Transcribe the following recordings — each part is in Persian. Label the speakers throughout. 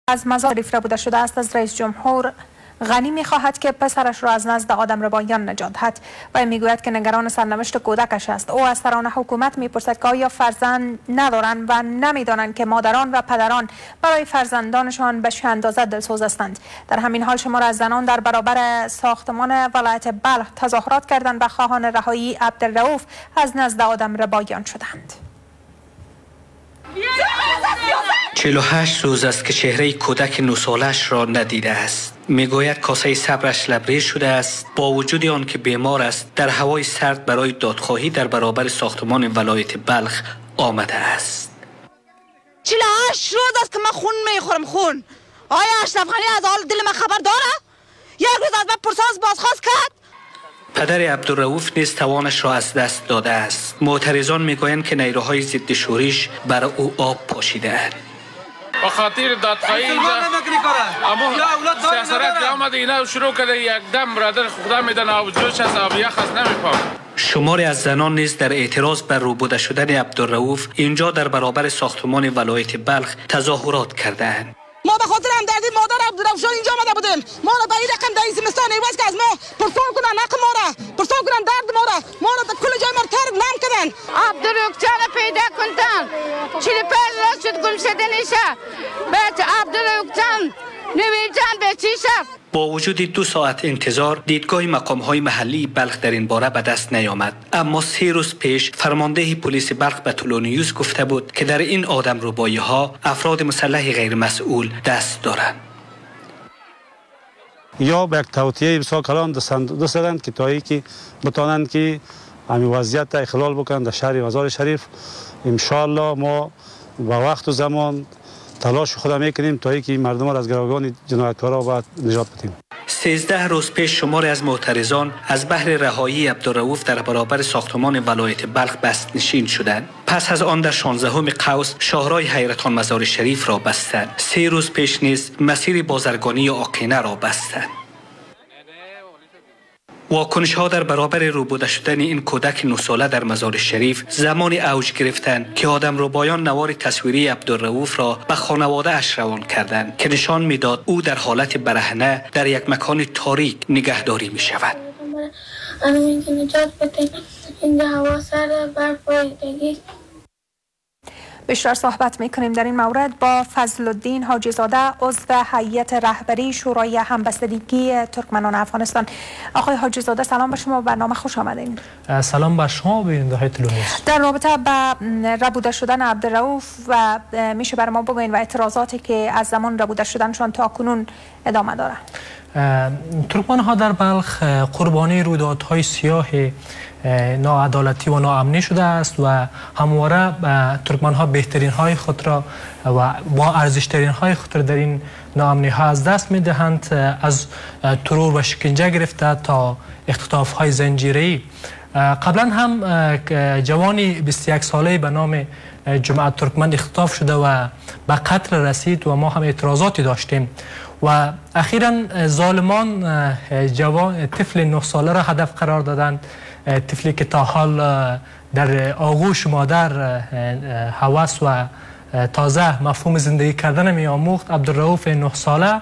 Speaker 1: از مزار ربوده شده است، از رئیس جمهور غنی میخواهد که پسرش را از نزد آدم ربایان نجات دهد و میگوید که نگران سرنوشت کودکش است. او از سران حکومت میپرسد که آیا فرزند ندارند و نمیدانند که مادران و پدران برای فرزندانشان به چه اندازه دلسوز هستند. در همین حال شمار از زنان در برابر ساختمان ولایت بلخ تظاهرات کردند و خواهان رهایی عبدالرؤوف از نزد آدم ربایان شدند.
Speaker 2: 48 روز است که چهره کودک 9 سالش را ندیده است. میگوید کاسه صبرش لبریز شده است. با وجود آن که بیمار است، در هوای سرد برای دادخواهی در برابر ساختمان ولایت بلخ آمده است.
Speaker 3: 48 روز است که من خون میخورم، خون. آیا اشرف غنی از حال دل من خبر داره؟ یک روز از من پرساز بازخواست کرد؟
Speaker 2: پدر عبدالرؤوف نیز توانش را از دست داده است. معترضان میگویند که نیروهای ضد شورش بر او آب پاشیده‌اند.
Speaker 4: با خاطر دادخواهی اینجا اما سیاست آمده اینا شروع کرده، یک دم برادر خدا میدن آب جوش است، آب یخ است، نمیفهم.
Speaker 2: شماری از زنان نیز در اعتراض بر روبوده شدن عبدالرؤوف اینجا در برابر ساختمان ولایت بلخ تظاهرات کردند.
Speaker 3: ما به خاطر همدردی مادر عبدالرؤوف اینجا آمده بودیم. ما را به این رقم در این زمستان ایواز که از ما پرسان کنن، حق ما را پرسان کنن، درد ما را، ما را در کل جای ما تر نم کردن.
Speaker 5: عبدالرؤوف جان پیدا کردن، 45 روز شد گم شدنشه. بچه عبدالرؤوف جان نوید جان بچیشه.
Speaker 2: با وجود 2 ساعت انتظار، دیدگاه مقام های محلی بلخ در این باره به دست نیامد. اما 3 روز پیش فرمانده پلیس بلخ به طلوع نیوز گفته بود که در این آدم ربایی ها افراد مسلح غیر مسئول دست دارند.
Speaker 6: یا به یک توطئه بسیار کلان دست دادند که تا که بتانند که همین وضعیت اخلال بکنند در شهر مزار شریف. انشاءالله ما با وقت و زمان تلاش خود میکنیم تا اینکه مردم را از گروگان جنایتکارا باید نجات بدیم.
Speaker 2: 13 روز پیش شماری از معترضان از بهر رهایی عبدالرؤوف در برابر ساختمان ولایت بلخ بست نشین شدند. پس از آن در 16 قوس شاهراه حیرتان مزار شریف را بستند. 3 روز پیش نیز مسیر بازرگانی آقینه را بستند. واکنش ها در برابر روبوده شدن این کودک 9 ساله در مزار شریف زمانی اوج گرفتند که آدم ربایان نوار تصویری عبدالرؤوف را به خانواده اش روان کردند که نشان میداد او در حالت برهنه در یک مکان تاریک نگهداری می شود.
Speaker 1: بیشتر صحبت میکنیم در این مورد با فضل الدین حاجی زاده، عضو هیئت رهبری شورای همبستگی ترکمنان افغانستان. آقای حاجی زاده سلام بر شما، برنامه خوش آمدین.
Speaker 7: سلام بر شما بیننده های طلوع نیوز.
Speaker 1: در رابطه با ربوده شدن عبدالرؤوف و میشه بر ما بگوین و اعتراضاتی که از زمان ربوده شدنشان تا کنون ادامه داره.
Speaker 7: ترکمان ها در بلخ قربانی رویدادهای سیاه ناعدالتی و ناامنی شده است و همواره ترکمان ها بهترین های خود را و با ارزشترین های خود را در این ناامنی ها از دست می دهند، از ترور و شکنجه گرفته تا اختطاف های زنجیره‌ای. قبلا هم جوانی 21 ساله به نام جمعه ترکمن اختطاف شده و به قتل رسید و ما هم اعتراضاتی داشتیم و اخیرا ظالمان جوان طفل 9 ساله را هدف قرار دادند، طفلی که تا حال در آغوش مادر هوس و تازه مفهوم زندگی کردن می آموخت. عبدالرؤوف 9 ساله،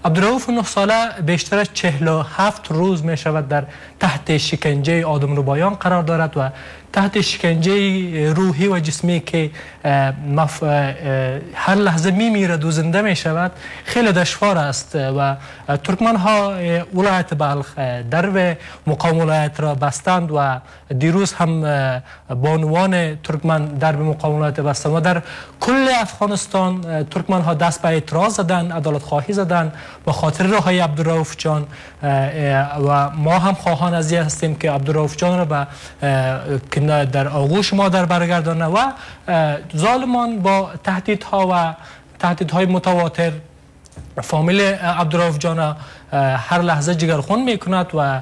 Speaker 7: عبدالرؤوف 9 ساله بیشتر از 47 روز می شود در تحت شکنجه آدم ربایان قرار دارد و تحت شکنجه روحی و جسمی که هر لحظه می میرد و زنده می شود خیلی دشوار است و ترکمن ها ولایت بلخ درب مقام ولایت را بستند و دیروز هم بانوان ترکمن درب مقام ولایت بستند و در کل افغانستان ترکمن ها دست به اعتراض زدند، عدالت خواهی زدند به خاطر رهایی عبدالرؤوف جان و ما هم خواهان از این هستیم که عبدالرؤوف جان را به در آغوش مادر برگردانه و ظالمان با تهدیدها و تهدیدهای متواتر فامیل عبدالرؤوف جان هر لحظه جگرخون میکند و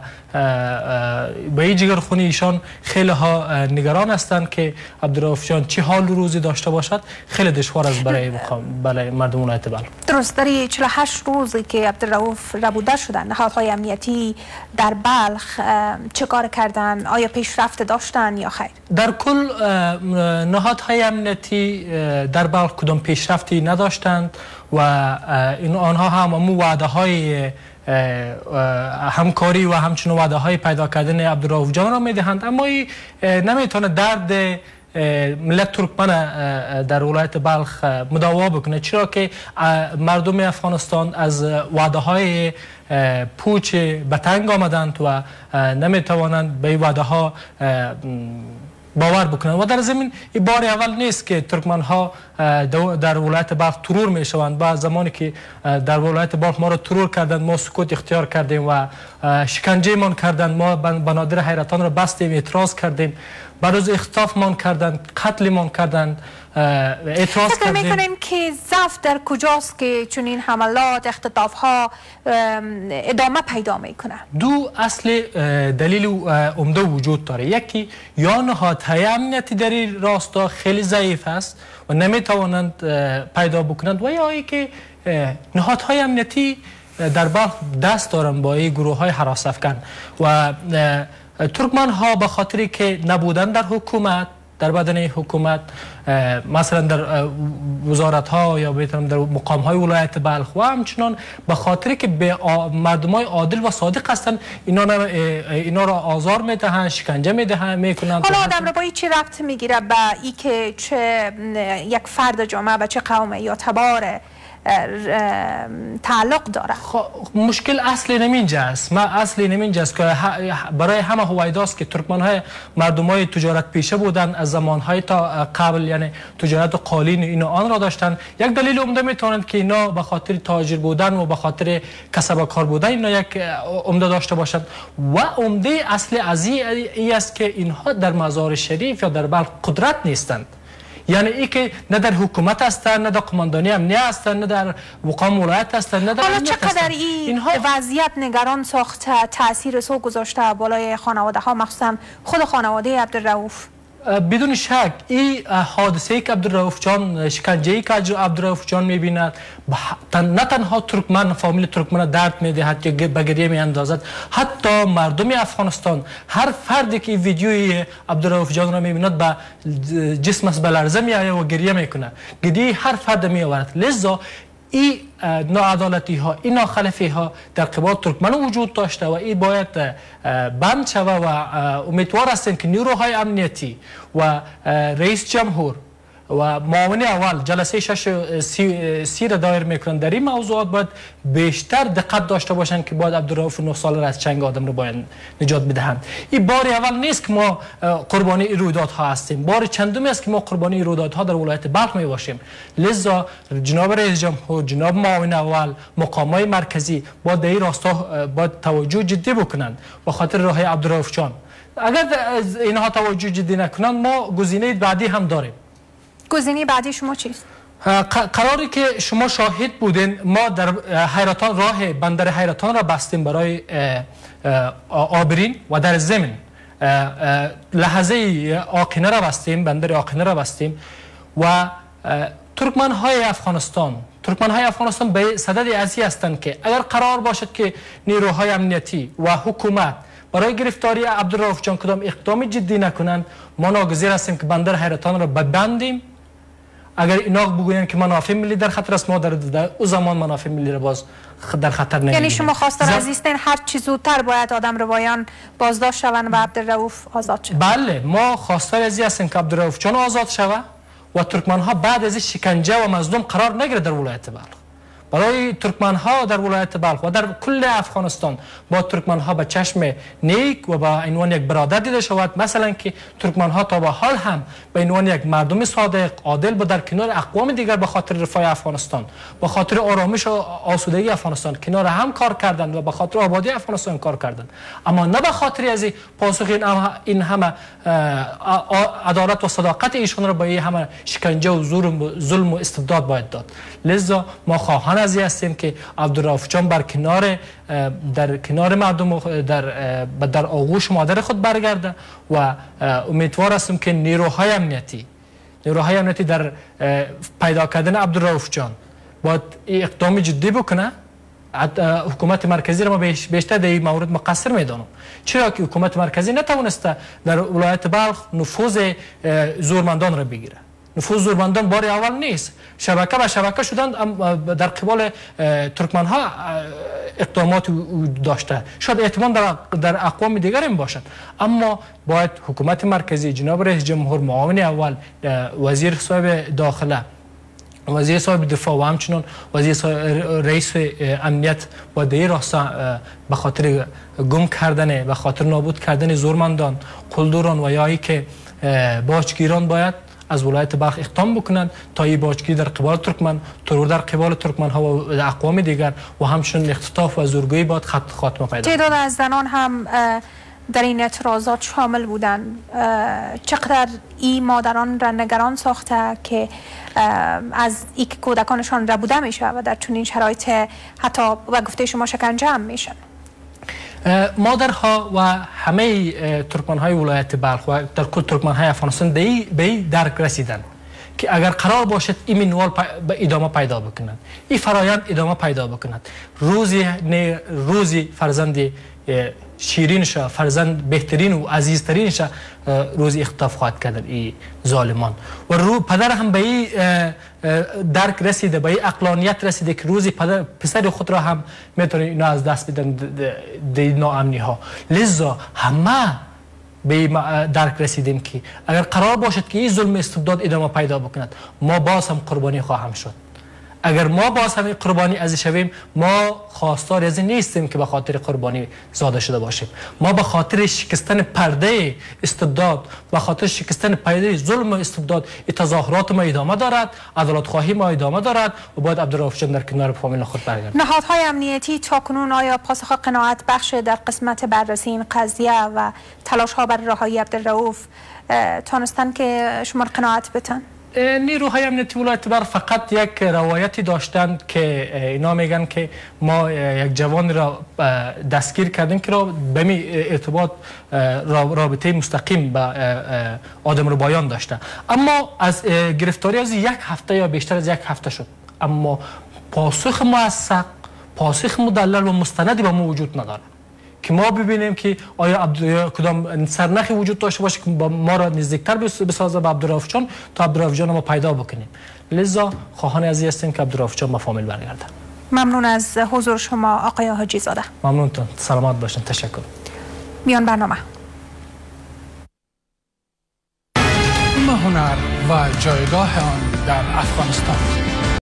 Speaker 7: به این جگرخونی ایشان خیلی ها نگران هستند که عبدالرؤوف جان چه حال روزی داشته باشد. خیلی دشوار است برای مردم ولایت بلخ.
Speaker 1: درست، در 48 روزی که عبدالرؤوف ربوده شدن، نهادهای امنیتی در بلخ چه کار کردن؟ آیا پیشرفت داشتن یا خیر؟
Speaker 7: در کل نهادهای امنیتی در بلخ کدام پیشرفتی نداشتند و این آنها هم وعده های همکاری و همچنین وعده های پیدا کردن عبدالرؤوف جان را میدهند، اما نمیتونه درد ملت ترکمن در ولایت بلخ مداوا بکنه، چرا که مردم افغانستان از وعده های پوچ به تنگ آمدند و نمیتوانند به این وعده ها باور بکنند. و در زمین این بار اول نیست که ترکمن ها در ولایت بلخ ترور می شوند. با زمانی که در ولایت بلخ ما را ترور کردند، ما سکوت اختیار کردیم و شکنجه مان کردند، ما بنادر حیرتان را بستیم، اعتراض کردیم، بروز اختطاف مان کردند، قتل مان کردند، اعتراض کردیم.
Speaker 1: فکر میکنیم که ضعف در کجاست که چنین حملات، اختطاف ها ادامه پیدا میکنه؟
Speaker 7: دو اصل دلیل عمده وجود داره. یکی یا نهادهای امنیتی در این راستا خیلی ضعیف است و نمیتوانند پیدا بکنند، و یا اینکه نهادهای امنیتی در بلخ دست دارند با این گروه های هراس افکن و ترکمن ها به خاطری که نبودن در حکومت، در بدن حکومت، مثلا در وزارت ها یا بهترم در مقام های ولایت بلخ و همچنان به خاطری که به مردم های عادل و صادق هستند، اینا را آزار میدهند، شکنجه میدهند، میکنند.
Speaker 1: حالا آدم را با چی ربط میگیره به ای که چه یک فرد جامعه به چه قوم یا تبار تعلق داره؟
Speaker 7: مشکل اصلی نمینجا است. ما اصلی نمینجا است که برای همه هویداست که ترکمن های مردم های تجارت پیشه بودند از زمان های تا قبل، یعنی تجارت قالین اینو آن را داشتن. یک دلیل عمده میتونند که اینا به خاطر تاجر بودن و به خاطر کسب و کار بودن اینا یک عمده داشته باشند، و عمده اصلی از این است که اینها در مزار شریف یا در بلخ قدرت نیستند. یعنی ای که نه در حکومت هستند، نه در قماندانی امنیه هستند، نه در مقام ولایت هستند، نه در
Speaker 1: حالا چقدر این وضعیت نگران ساخته، تاثیر سو گذاشته بالای خانواده ها، مخصوصا خود خانواده عبدالرؤوف؟
Speaker 7: بدون شک این حادثه که عبدالرؤوف جان، شکنجه ای که عبدالرؤوف جان میبیند، نه تنها ترکمن، فامیل ترکمن درد میدهد که به گریه میاندازد، حتی مردم افغانستان، هر فردی که ویدیوی عبدالرؤوف جان را میبیند به جسمش به لرزه میآید و گریه میکنه، گریه هر فرد میآورد. لذا این ناعدالتی ها، این ناخلفی ها در قبال ترکمن وجود داشته و این باید بند شود و امیدوار هستیم که نیروهای امنیتی و رئیس جمهور و معاون اول جلسه 6:30 را دایر میکنن، در این موضوعات باید بیشتر دقت داشته باشند که باید عبدالرؤوف 9 ساله را از چنگ آدم رو باید نجات بدهند. این بار اول نیست که ما قربانی رویدادها هستیم، بار چندمی است که ما قربانی رویدادها در ولایت بلخ می باشیم. لذا جناب رئیس جمهور، جناب معاون اول، مقامای مرکزی باید در این راستا باید توجه جدی بکنند به خاطر راه عبدالرؤوف جان. اگر اینها توجه جدی نکنند، ما گزینه بعدی هم داریم.
Speaker 1: گزینه بعدی شما چیست؟
Speaker 7: قراری که شما شاهد بودین، ما در حیرتان، راه بندر حیرتان را بستیم برای آبرین و در زمین لحظه آقینه را بستیم، بندر آقینه را بستیم و ترکمن های افغانستان به صدد ازی هستند که اگر قرار باشد که نیروهای امنیتی و حکومت برای گرفتاری عبدالرؤوف جان کدام اقدام جدی نکنند، ما ناگزیر هستیم که بندر حیرتان را ببندیم. اگر اینا بگویند که منافع ملی در خطر است، ما در او زمان منافع ملی را باز در خطر نمی‌بینیم.
Speaker 1: یعنی شما خواستار از هستین هر چی زودتر باید آدم ربایان بازداشت شوند و عبدالرؤوف آزاد شود؟
Speaker 7: بله، ما خواستار از هستیم که عبدالرؤوف جان آزاد شود و ترکمن ها بعد از شکنجه و مظلوم قرار نگیره در ولایت بلخ. برای ترکمن ها در ولایت بلخ و در کل افغانستان با ترکمن ها به چشم نیک و با عنوان یک برادر دیده شود. مثلا که ترکمن ها تا به حال هم به عنوان یک مردم صادق عادل با در کنار اقوام دیگر به خاطر رفاه افغانستان، به خاطر آرامش و آسودگی افغانستان کنار هم کار کردند و به خاطر آبادی افغانستان کار کردند، اما نه به خاطر از پاسخ این همه عدالت و صداقت ایشان را با این همه شکنجه و ظلم و استبداد باید داد. لذا ما خواهان از این هستیم که عبدالرؤوف جان بر کنار در کنار مردم در آغوش مادر خود برگرده و امیدوار هستم که نیروهای امنیتی در پیدا کردن عبدالرؤوف جان باید اقدام جدی بکنه. حکومت مرکزی را ما بیشتر در این مورد مقصر میدانم، چرا که حکومت مرکزی نتوانسته در ولایت بلخ نفوذ زورمندان را بگیره. نفوذ زورمندان بار اول نیست، شبکه به شبکه شدند در قبال ترکمن ها اقدامات داشته، شاید احتمال در اقوام دیگر هم باشد، اما باید حکومت مرکزی، جناب رئیس جمهور، معاون اول، وزیر صاحب داخله، وزیر صاحب دفاع و همچنین وزیر رئیس امنیت باید در راستا به خاطر گم کردن، به خاطر نابود کردن زورمندان، قلدران و یا که باجگیران باید از ولایت بلخ اقدام بکنند تا این باجگیری در قبال ترکمن، ترور در قبال ترکمن ها و اقوام دیگر و همچنین اختطاف و زورگویی باید خاتمه پیدا.
Speaker 1: تعداد از زنان هم در این اعتراضات شامل بودند. چقدر این مادران را نگران ساخته که از اینکه کودکانشان ربوده میشه و در چنین شرایط حتی به گفته شما شکنجه هم میشن؟
Speaker 7: مادرها و همه ترکمنهای ولایت بلخ و در کل ترکمنهای افغانستان به این درک رسیدند که اگر قرار باشد این منوال ادامه پیدا بکند، این فرایند ادامه پیدا بکند، روزی فرزند شیرینش، فرزند بهترین و عزیزترینش روزی اختطاف خواهد کردن این ظالمان. و رو پدر هم به این درک رسیده، به این عقلانیت رسیده که روزی پدر پسر خود را هم میتونه اینا از دست بدن دی ناامنی ها. لذا همه به درک رسیدیم که اگر قرار باشد که این ظلم استبداد ادامه پیدا بکند، ما باز هم قربانی خواهم شد. اگر ما باز هم قربانی از شویم، ما خواستار از این نیستیم که به خاطر قربانی زاده شده باشیم. ما به خاطر شکستن پرده استبداد، به خاطر شکستن پرده ظلم و استبداد، تظاهرات ما ادامه دارد، عدالت خواهی ما ادامه دارد و باید عبدالرؤوف جان در کنار فامیل خود برگردد.
Speaker 1: نهادهای امنیتی تاکنون آیا پاسخ قناعت بخش در قسمت بررسی این قضیه و تلاش ها بر رهایی عبدالرؤوف تانستن که شما قناعت بتن؟
Speaker 7: نیروهای امنیتی ولایت بلخ فقط یک روایتی داشتند که اینا میگن که ما یک جوان را دستگیر کردیم که را به می ارتباط رابطه مستقیم با آدم ربایان داشته، اما از گرفتاری از یک هفته یا بیشتر از یک هفته شد، اما پاسخ موثق، پاسخ مدلل و مستندی به ما وجود نداره که ما ببینیم که آیا کدام سرنخی وجود داشته باشه که ما را نزدیکتر بسازه به عبدالرؤوف جان تا عبدالرؤوف جان ما پیدا بکنیم. لذا خواهان از هستیم که عبدالرؤوف جان به فامیل برگرده.
Speaker 1: ممنون از حضور شما آقای حاجی زاده.
Speaker 7: ممنونتون، سلامت باشین، تشکر.
Speaker 1: میان برنامه
Speaker 8: هنر و جایگاه آن در افغانستان.